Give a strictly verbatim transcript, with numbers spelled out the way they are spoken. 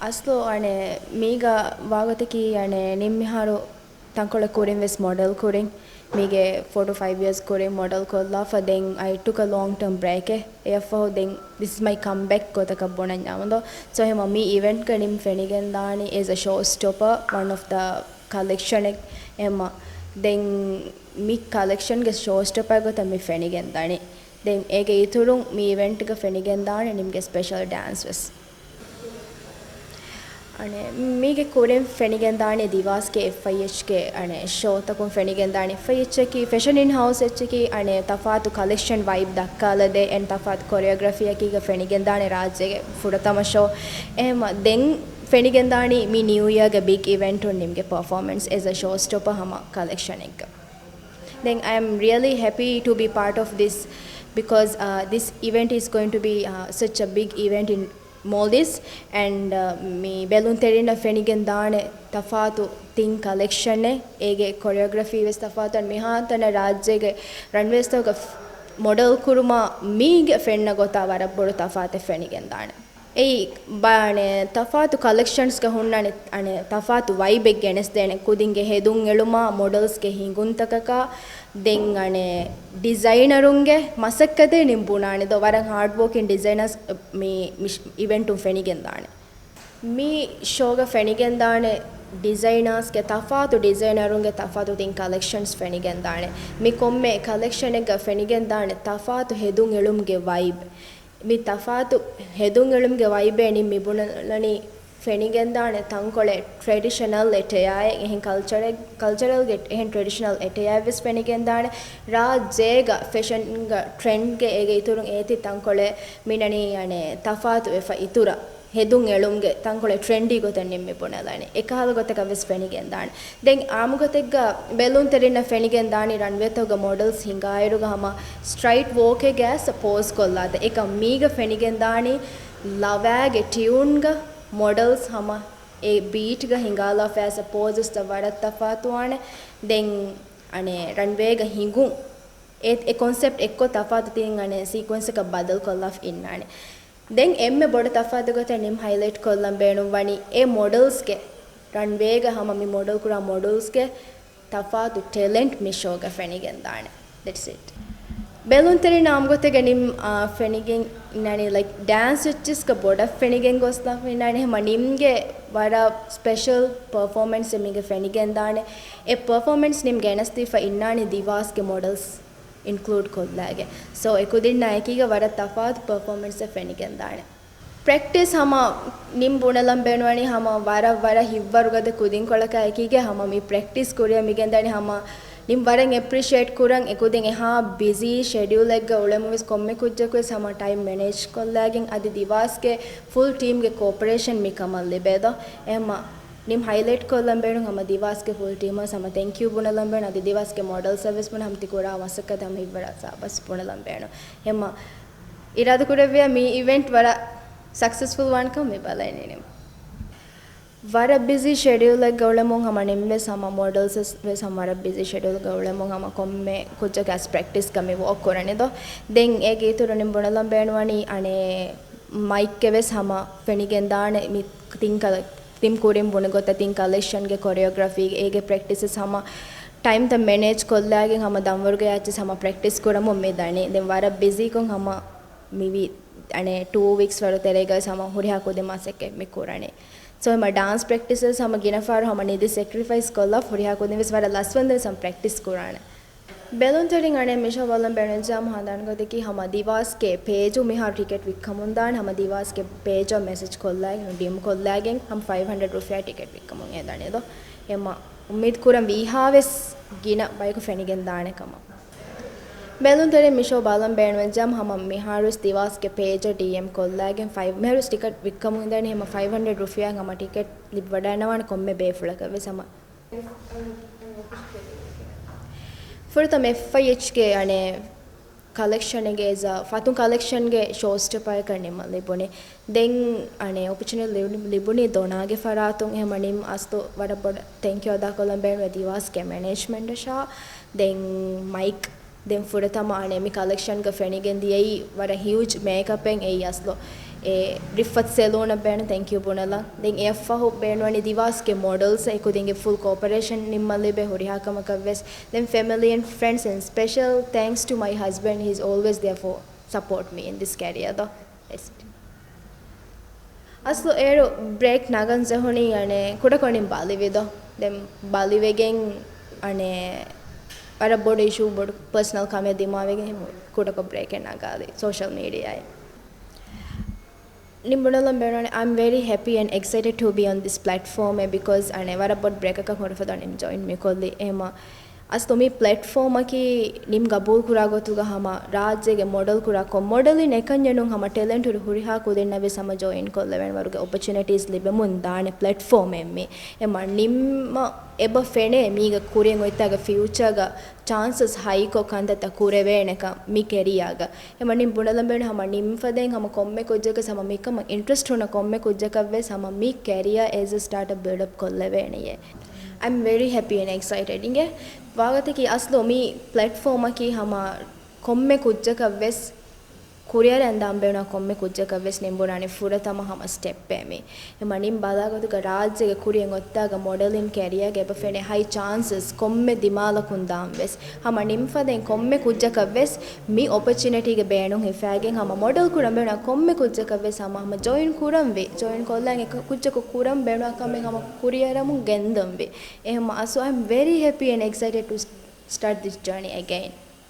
އަސްލު އަނެއް މީގަ ވާގޮތަކީ އަނެއް ނިން މިހާރު ތަންކޮޅެއް ކުރިން ވެސް މޮޑެލް ކުރިން. މީގެ ފޯ ޓު ފައިވް އިޔާސް ކުރިން މޮޑެލް ކޮށްލާފަ. ދެން I took a long term break އެއް. އެއަށްފަހު ދެން this is my comeback ގޮތަކަށް ބުނަންޏާމުން ދޯ. ސޯ އެހެމަ މި އިވެންޓްގަ ނިން ފެނިގެންދާނީ as a show stopper, one of the collection އެއް. އެހެމަ ދެން މި ކަލެކްޝަންގެ ޝޯ ސްޓޮޕަރ ގޮތަށް މި ފެނިގެންދާނީ. ދެން އޭގެ އިތުރުން މި އިވެންޓްގަ ފެނިގެންދާނެ ނިމްގެ ސްޕެޝަލް ޑާންސް ވެސް. އަނެއް މީގެ ކުރިން ފެނިގެންދާނެ ދިވާސްގެ އެފްއައިއެޗްގެ އަނެއް ޝޯތަކުން ފެނިގެންދާނެ. އެފްއައިއެޗަކީ ފެޝަން އިން ހައުސް އެއްޗަކީ އަނެއް ތަފާތު ކަލެކްޝަން ވައިބް ދައްކާލަދޭ އެންޑް ތަފާތު ކޮރިއޯގްރަފީއަކީގަ ފެނިގެންދާނެ ރާއްޖޭގެ ފުރަތަމަ ޝޯ. އެހެމަ ދެން ފެނިގެންދާނީ މި ނިއު އިޔާގެ ބިގް އިވެންޓުން ނިމްގެ ޕަރފޯމަންސް އެޒް އަ ޝޯ ސްޓޮޕަ ހަމަ ކަލެކްޝަނެއްގަ. ދެން I am really happy to be part of this because uh, this event is going to be uh, such a big event in Maldives and uh, މި ބެލުންތެރިންނަށް ފެނިގެން ދާނެ ތަފާތު ތިން ކަލެކްޝަނެއް އޭގެ ކޮރިއޯގްރަފީ ވެސް ތަފާތު އަން މިހާތަނަށް ރާއްޖޭގެ ރަންވޭސްތަކުގަ މޮޑެލް ކުރުމާ މީގެ ފެންނަ ގޮތާ ވަރަށް ބޮޑު ތަފާތެއް ފެނިގެން ދާނެ. އެއީ ބާނެ ތަފާތު ކަލެކްޝަންސްގަ ހުންނާނެ އަނެ ތަފާތު ވައިބެއް ގެނެސްދޭނެ ކުދިންގެ ހެދުން އެޅުމާ މޮޑެލްސްގެ ހިނގުންތަކަކާ ދެން އަނެ ޑިޒައިނަރުންގެ މަސައްކަތެއް ނިން ބުނާނެ ދޯ ވަރަށް ހާޑް ވޯކިން ޑިޒައިނަރސް މި މި އިވެންޓުން ފެނިގެން ދާނެ. މި ޝޯގަ ފެނިގެންދާނެ ޑިޒައިނާސްގެ ތަފާތު ޑިޒައިނަރުންގެ ތަފާތު ތިން ކަލެކްޝަންސް ފެނިގެންދާނެ. މި ކޮންމެ ކަލެކްޝަނެއްގަ ފެނިގެންދާނެ ތަފާތު ހެދުން އެޅުމުގެ ވައިބް. މި ތަފާތު ހެދުން އެޅުމުގެ ވައިބޭ ނިން މި ބުނަނީ ފެނިގެންދާނެ ތަންކޮޅެއް ޓްރެޑިޝަނަލް އެޓެޔާއެއް އެހެން ކަލްޗަރެއް ކަލްޗަރަލްގެ އެހެން ޓްރެޑިޝަނަލް އެޓެޔާއެއް ވެސް ފެނިގެންދާނެ. ރާއްޖޭގަ ފެޝަންގަ ޓްރެންޑްގެ އޭގެ އިތުރުން އޭތި ތަންކޮޅެއް މިނަނީ އަނެ ތަފާތު ވެފަ އިތުރަށް. ހެދުން އެޅުމުގެ ތަންކޮޅެއް ޓްރެންޑީ ގޮތެއް ނިން މި ބުނެލަނީ. އެކަހަލަ ގޮތަކަށް ވެސް ފެނިގެންދާނެ. ދެން އާމުގޮތެއްގަ ބެލުންތެރިންނަށް ފެނިގެންދާނީ ރަންވޭތަކުގަ މޮޑެލްސް ހިނގާއިރުގަ ހަމަ ސްޓްރައިޓް ވޯކެއްގަ އައިސް ޕޯޒް ކޮށްލާތަ. އެކަމް މީގަ ފެނިގެންދާނީ ލަވާގެ ޓިއުންގަ މޮޑެލްސް ހަމަ އެ ބީޓްގަ ހިނގާލާފަ އައިސް ޕޯޒަސްތައް ވަރަށް ތަފާތުވާނެ. ދެން އަނެ ރަންވޭގަ ހިނގުން އެ، އެ ކޮންސެޕްޓް އެއްކޮށް ތަފާތު ތިން އަނެ ސީކުއެންސަކަށް ބަދަލު ކޮށްލާފަ އިންނާނެ. ދެން އެންމެ ބޮޑު ތަފާތު ގޮތެއް ނިމް ހައިލައިޓް ކޮށްލަން ބޭނުން ވަނީ އެ މޮޑެލްސްގެ ރަންވޭގަ ހަމަ މި މޮޑެލް ކުރާ މޮޑެލްސްގެ ތަފާތު ޓެލެންޓް މި ޝޯގަ ފެނިގެންދާނެ. That's it. ބެލުންތެރިން އާމުގޮތެއްގަ ނިމް، އާ، ފެނިގެން އިންނާނީ ލައިކް ޑާންސް އެއްޗިސްގަ ބޮޑަށް ފެނިގެން ގޮސްލާފަ އިންނާނެ. ހަމަ ނިމްގެ ވަރަށް ސްޕެޝަލް ޕަރފޯމަންސް މީގެ ފެނިގެންދާނެ. އެ ޕަރފޯމަންސް ނިމް ގެނެސްދީފަ އިންނާނީ ދިވާސްގެ މޮޑެލްސް އިންކްލޫޑް ކޮށްލާގެ. ސޯ އެކުދިންނާ އެކީގަ ވަރަށް ތަފާތު ޕަރފޯމަންސެއް ފެނިގެންދާނެ. ޕްރެކްޓިސް ހަމަ ނިމް ބުނެލަން ބޭނުވަނީ ހަމަ ވަރަށް ވަރަށް ހިތްވަރުގަދަ ކުދިންކޮޅަކާ އެކީގަ ހަމަ މި ޕްރެކްޓިސް ކުރިއަށް މިގެންދަނީ ހަމަ ނިމް ވަރަށް އެޕްރިޝިއޭޓް ކުރަން އެކުދިން އެހާ ބިޒީ ޝެޑިއުލެއްގަ އުޅެމުން ވެސް ކޮންމެ ކުއްޖަކު ވެސް ހަމަ ޓައިމް މެނޭޖް ކޮށްލާގެން އަދި ދިވާސްގެ ފުލް ޓީމްގެ ކޯޕަރޭޝަން މި ކަމަށް ލިބޭދޯ. އެހެމަ ނިމް ހައިލައިޓް ކޮށްލަން ބޭނުން ހަމަ ދިވާސްގެ ފުލް ޓީމަށް ހަމަ ތެންކްޔޫ ބުނެލަން ބޭނުން އަދި ދިވާސްގެ މޮޑެލްސް ވެސް ބުނެ ހަމަ ތި ކުރާ މަސައްކަތަށް ހަމަ ހިތްވަރަށް ސާބަސް ބުނެލަން ބޭނުން. ހެމަ އިރާދަކުރެއްވިޔާ މި އިވެންޓް ވަރަށް ސަކްސެސްފުލް ވާންކަމަށް މި ބަލައިނީ. ވަރަށް ބިޒީ ޝެޑިއުލެއްގަ އުޅެމުން ހަމަ ނިމްވެސް ހަމަ މޮޑެލްސް ވެސް ހަމަ ވަރަށް ބިޒީ ޝެޑިއުލްގަ އުޅެމުން ހަމަ ކޮންމެ ކުއްޖަކަސް ޕްރެކްޓިސްގަ މި ވޯކް ކުރަނީ ދޯ. ދެން އޭގެ އިތުރުން ނިމް ބުނެލަން ބޭނުވަނީ އަނެއް މައިކްގެ ވެސް ހަމަ ފެނިގެންދާނެ މި ތިން ކަލަ ތިން ކުރިން ބުނި ގޮތަށް ތިން ކަލެކްޝަންގެ ކޮރިއޯގްރަފީ އޭގެ ޕްރެކްޓިސަސް ހަމަ ޓައިމްތައް މެނޭޖް ކޮށްލާގެން ހަމަ ދަންވަރުގެ އައްޗިސް ހަމަ ޕްރެކްޓިސް ކުރަމުން މި ދަނީ. ދެން ވަރަށް ބިޒީކޮށް ހަމަ މިވީ އަނެއް ޓޫ ވީކްސް ވަރު ތެރޭގަ ވެސް ހަމަ ހުރިހާ ކުދިން މަސައްކަތް މި ކުރަނީ. ސޯ ހަމަ ޑާންސް ޕްރެކްޓިސަސް ހަމަ ގިނަ ފަހަރު ހަމަ ނިދި ސެކްރިފައިސް ކޮށްލާ ހުރިހާ ކުދިން ވެސް ވަރަށް ލަސްވަންދެން ވެސް ހަމަ ޕްރެކްޓިސް ކުރާނެ. ބެލުންތެރިން އަނެއް މިޝޯ ބަލަން ބޭނުން ޖާމް ހަނދާން ގޮތަކީ ހަމަ ދިވާސްގެ ޕޭޖު މިހާރު ޓިކެޓް ވިއްކަމުން ދާނެ ހަމަ ދިވާސްގެ ޕޭޖަށް މެސެޖް ކޮށްލާގެން ޑިއެމް ކޮށްލާގެން ހަމަ ފައިވް ހަންޑްރެޑް ރުފިޔާ ޓިކެޓް ވިއްކަމުން އެދަނީ ދޯ. އެމަ އުއްމީދު ކުރަން ވީހާ ވެސް ގިނަ ބަޔަކު ފެނިގެން ދާނެ ކަމަށް. ބެލުންތެރިން މިޝޯ ބަލަން ބޭނުން ޖާމް ހަމަ މިހާރު ވެސް ދިވާސްގެ ޕޭޖަށް ޑީއެމް ކޮށްލާގެން ފައިވް މިހާރު ވެސް ޓިކެޓް ވިއްކަމުން އިނދަނީ ހަމަ ފައިވް ހަންޑްރެޑް ރުފިޔާ ހަމަ ޓިކެޓް ލިބިވަޑައިނަވާނެ ކޮންމެ ބޭފުޅަކަށް ވެސް ހަމަ. ފުރަތަމަ އެފްއައިއެޗްގެ އަނެއް ކަލެކްޝަނެއްގެ އެޒާ ފަތުން ކަލެކްޝަންގެ ޝޯ ސްޓޮޕަރަކަށް ނިމަ ލިބުނީ. ދެން އަނެއް އޮޕޮޗުނިޓީ ލިބު-، ލިބުނީ ދޮނާގެ ފަރާތުން. އެހެމަ ނިމް އަސްލު ވަރަށް ބޮޑަށް ތެންކް ޔޫ އަދާކޮށްލަން ބޭނުން ދިވާސްގެ މެނޭޖްމަންޓަށާ. ދެން މައިކް ދެން ފުރަތަމަ އަނެއް މި ކަލެކްޝަންގަ ފެނިގެން ދިޔައީ ވަރަށް ހިއުޖް މޭކަޕެއް އެއީ އަސްލު. އެ ރިފްއަތް ސެލޫނަށް ބޭނުން ތެންކް ޔޫ ބުނެލަން. ދެން އެއަށްފަހު ބޭނުންވަނީ ދިވާސްގެ މޮޑެލްސް އެކުދިންގެ ފުލް ކޯޕަރޭޝަން ނިންމަން ލިބޭ ހުރިހާ ކަމަކަށްވެސް. ދެން ފެމިލީ އެންޑް ފްރެންޑްސް އެންޑް ސްޕެޝަލް ތޭންކްސް ޓު މައި ހަސްބެންޑް، ހީ އިޒް އޯލްވޭސް ދެއާ ފޯ ސަޕޯޓް މީ އިން ދިސް ކެރިއަރ ދޯ. އަސްލު އޭރު ބްރޭކް ނަގަން ޖެހުނީ އަނެއް ކުޑަކޮށް ނިން ބަލިވި ދޯ. ދެން ބަލިވެގެން އަނެއް ވަރަށް ބޮޑު އިޝޫ، ބޮޑު ޕާސަނަލް ކަމެއް ދިމާވެގެން ކުޑަކޮށް ބްރޭކެއް ނަގާލި ސޯޝަލް މީޑިއާއިން. ނިން ބުނެލަން ބޭނުން، I'm very happy and excited to be on this platform އެ، ބިކޮޒް އަނެއް ވަރަށް ބޮޑު ބްރޭކަކަށް ހުރިފަދަ ނިން ޖޮއިން މި ކޮށްލި. އެހެމަ އަސްލު މި ޕްލެޓްފޯމަކީ ނިމް ގަބޫލް ކުރާ ގޮތުގަ ހަމަ ރާއްޖޭގެ މޮޑެލް ކުރާ ކޮށް، މޮޑެލިން އެކަންޏެއް ނޫން، ހަމަ ޓެލެންޓް ހުރި ހުރިހާ ކުދިންނަށް ވެސް ހަމަ ޖޮއިން ކޮށްލެވޭނެ ވަރުގެ އޮޕޮޗުނިޓީސް ލިބެމުން ދާނެ ޕްލެޓްފޯމެއް މި. އެމަ ނިމްމަ އެބަ ފެނޭ މީގަ ކުރިން އޮތްތާގަ ފިއުޗާގަ ޗާންސަސް ހައިކޮށް ކަންތައްތައް ކުރެވޭނެކަން މި ކެރިއާގަ. އެމަ ނިން ބުނެލަން ބޭނުން ހަމަ ނިމް ފަދައިން ހަމަ ކޮންމެ ކުއްޖަކަސް ހަމަ މިކަމަށް އިންޓްރެސްޓް ހުންނަ ކޮންމެ ކުއްޖަކަށް ވެސް ހަމަ މި ކެރިއާ އޭޒް އެ ސްޓާޓަޕް ބިލްޑް އަޕް ކޮށްލެވޭނެޔޭ. I'm very happy and excited. އިނގޭ ވާގޮތަކީ އަސްލު މި ޕްލެޓްފޯމަކީ ހަމަ ކޮންމެ ކުއްޖަކަށް ވެސް ކުރިއަރަން ދާން ބޭނުން ކޮންމެ ކުއްޖަކަށް ވެސް ނިން ބުނާނެ ފުރަތަމަ ހަމަ ސްޓެޕެއް މި. އެމަ ނިން ބަލާ ގޮތުގަ ރާއްޖޭގެ ކުރިއަށް އޮތްތާގަ މޮޑެލިން ކެރިއާގަ އެބަ ފެނޭ ހައި ޗާންސަސް ކޮންމެ ދިމާލަކުން ދާން ވެސް. ހަމަ ނިން ފަދައިން ކޮންމެ ކުއްޖަކަށް ވެސް މި އޮޕޮޗުނިޓީގެ ބޭނުން ހިފާގެން ހަމަ މޮޑެލް ކުރަން ބޭނުން ކޮންމެ ކުއްޖަކަށް ވެސް ހަމަ ހަމަ ޖޮއިން ކުރަންވީ. ޖޮއިން ކޮށްލާން އެ ކުއްޖަކު ކުރަން ބޭނުން ކަމެއް ހަމަ ކުރިއަރަމުން ގެންދަންވީ. އެހެމަ އަސްލު I'm very happy and excited to start this journey again.